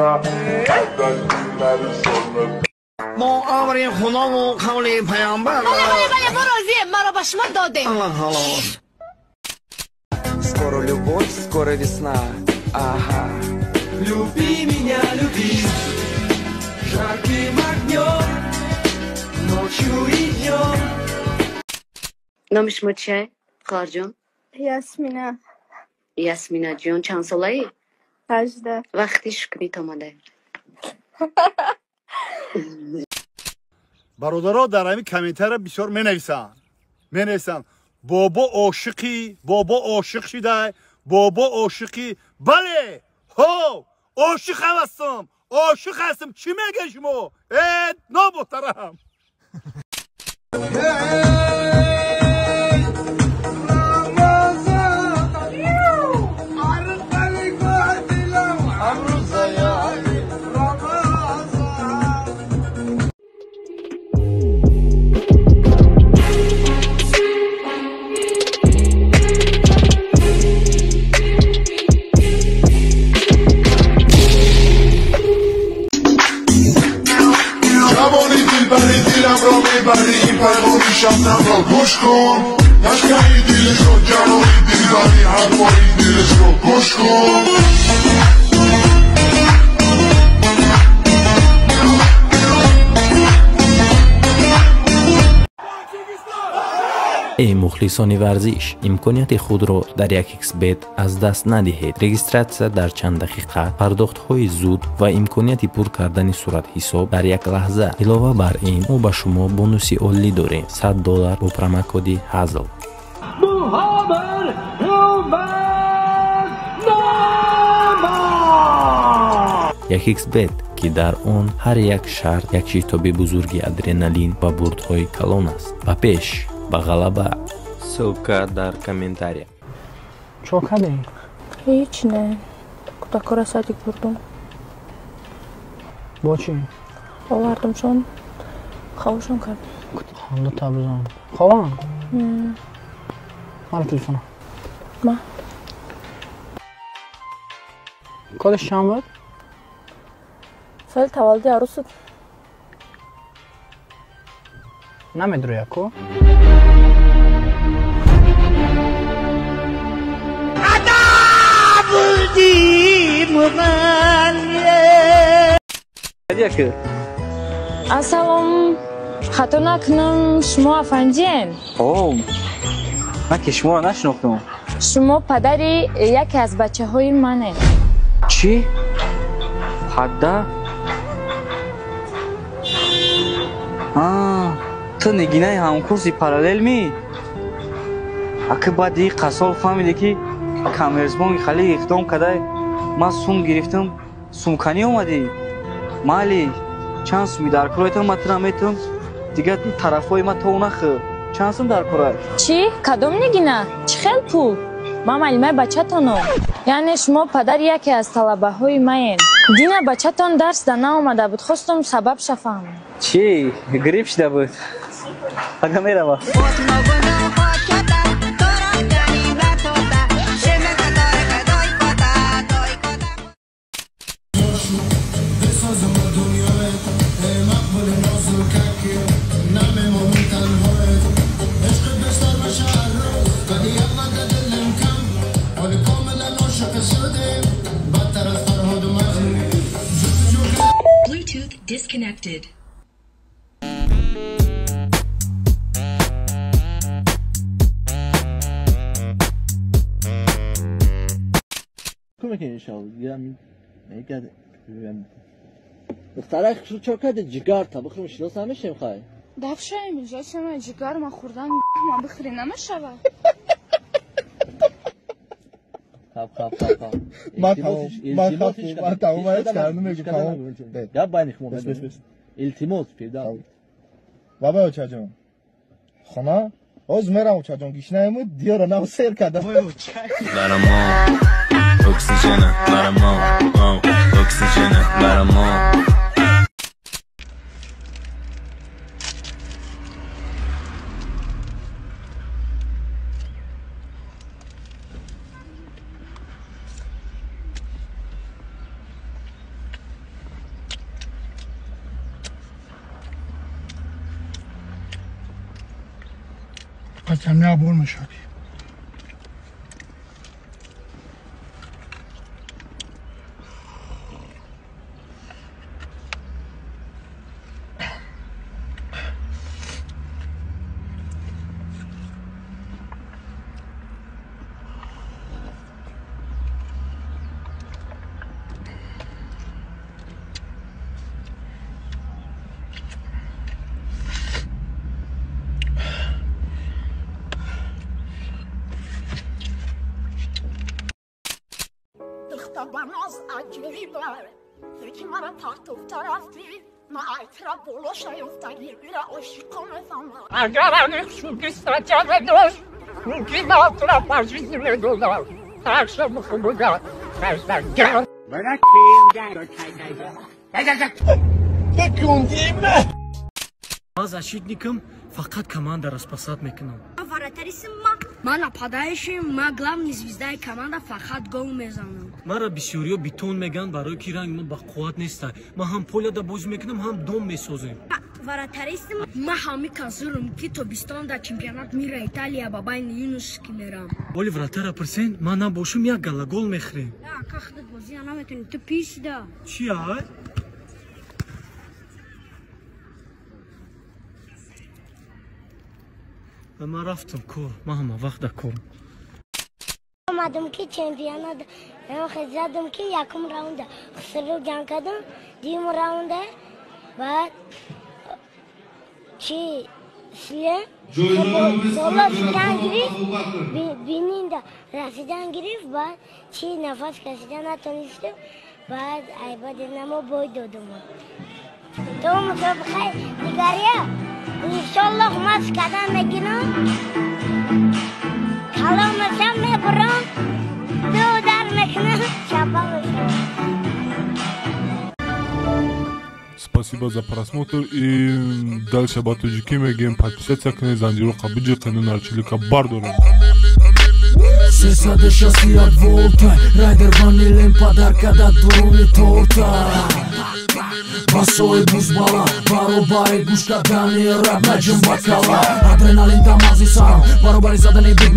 Evvel dinler sonra мо амри худову қавли паёмбар. Бале, бале, бале, мо розием, маро ба шумо додем. Скоро любовь, скоро весна. Ага. Люби меня, люби жарким огнем, ночью и днем. Номи шумо чия, хоҳарҷон? Ясмина. Ясмина ҷон, чанд солаӣ? 18. Вақти шукрит омада. Бародаро, дар ҳамин комментария бисёр менависанд: бобо ошиқӣ, бобо ошиқ шидай, бобо ошиқӣ. Бале, ҳо, ошиқам ҳастам, ошиқ ҳастам. Чӣ мегӯед шумо, э номуҳтарам? جوانی دلبری دلم را میبری، این پیغام شبنم را گوش کن. نشکنی دلش رو جوانی دلبری، حرفای دلش رو گوش کن. Эй мухлисони варзиш, имконияти худро дар 1xBet аз даст надиҳед. Регистратсия дар чанд дақиқа, пардохтҳои зуд ва имконияти пур кардани суратҳисоб дар як лаҳза. Илова бар ин, мо ба шумо бонуси олӣ дорем: $100 бо промокоди ҳазл. 1xBet, ки дар он ҳар як шарт як шитоби бузурги адреналин ва бурдҳои калон аст. Ба пеш, ба ғалаба. Ссылка дар комментария. Чо кардем? Ҳеҷ не. Кӯдакҳоро садик бурдум. Бо чӣ? Овардумшон, хавошон кардем. Хонда табзон. Хован? Мара телефона. Ма. Кодаш чанд буд? Соли таваллуди арӯсат. Намедурӯя ку? Ассалом, хато накунам, шумо афандиен? О, ман ки шуморо нашинохтам. Шумо падари яке аз бачаҳои манед. Чӣ? Падар? Ту нигинаи ҳамкурси параллел-мӣ? Аки баъди ин қассол фаҳмиде ки Коммерсбонки хали иқдом кардай, ман сум гирифтам, сумканӣ омадӣ? Майли, чанд суми дар кор айтам, ман тура метавам, дигар тарафҳои ман то нахӯр. Чанд сум дар кор ай? Чӣ? Кадом нигина? Чӣ хел пул? Ман маълимаи бачатонам. Яъне шумо падари яке аз талабаҳои маен. Дина бачатон дарс да наомада буд, хостум сабабша фаҳмам. Чӣ? Грипп шида буд. Ага мерава. Bluetooth disconnected. Come che دخترک چه کرده جگر تا بخورم شناس نمیشیم خواهی دفشه اینجا چه جگر ما خوردن ما بخوری نمیشود. خب خب خب خب من تمام من تمام میگم. گپ باید خمو بس بس التماس پیدا بابا اوچا جان خونه از مرا اوچا جان گشنه دیارا نو سیر کردم. برام اکسیژن، برام اکسیژن، برام. Қатъям як бор мешавад. Баназ аҷоиб ки мара партофта рафтӣ, ма айтра боло шаёфтагӣ ира ошиқо мефаҳмам. Агар шуги статья медошт, мумкин автора пожизненно медодам. Так что буда. Ман защитникам, фақат командаро спасать мекунам. Вратарисим ма. Ман нападающим, ма главный звездаи команда, фақат гол мезанам. Мара бисёриё бетон меган, барои ки ранг ма бақувват неста. Ман ҳам поляда бозӣ мекунам, ҳам дом месозем. Вратаристим, ма ҳами казурум ки тобистон дар чемпионат мира Италия ба байни юношки мерам. Оли вратара пурсен, ман набошум як гала гол мехӯрем. Ака худат бозӣ наметонӣ, ту писида. Чи ай? Ман рафтам кор, ман ҳама вақт дар корам. Омадам ки чемпионат задам, ки якум раунда хусру ҷанг кардам, дуюм раунда баъд чи сле боло шидан гирифт, бининда расидан гирифт, баъд чи нафас кашида натонистам, баъд айбади намо бой додам. То мусобиқаи дигария иншоллоҳ ман шикадан мегирам, каломашам мебурам, ду дар мекунам, чапа мешавам. Спасибо за просмотр и дальше ба тоҷикӣ мегӯем: подписаться кунед, занҷироқа биҷиқену нарчилика бардорем. 361 волта райдер ванилем падарка дар дуруни торта. Басои бузбала баробари гӯш кардани раб наҷум ба кала. Адреналин дар мағзи сарам баробари задани бит.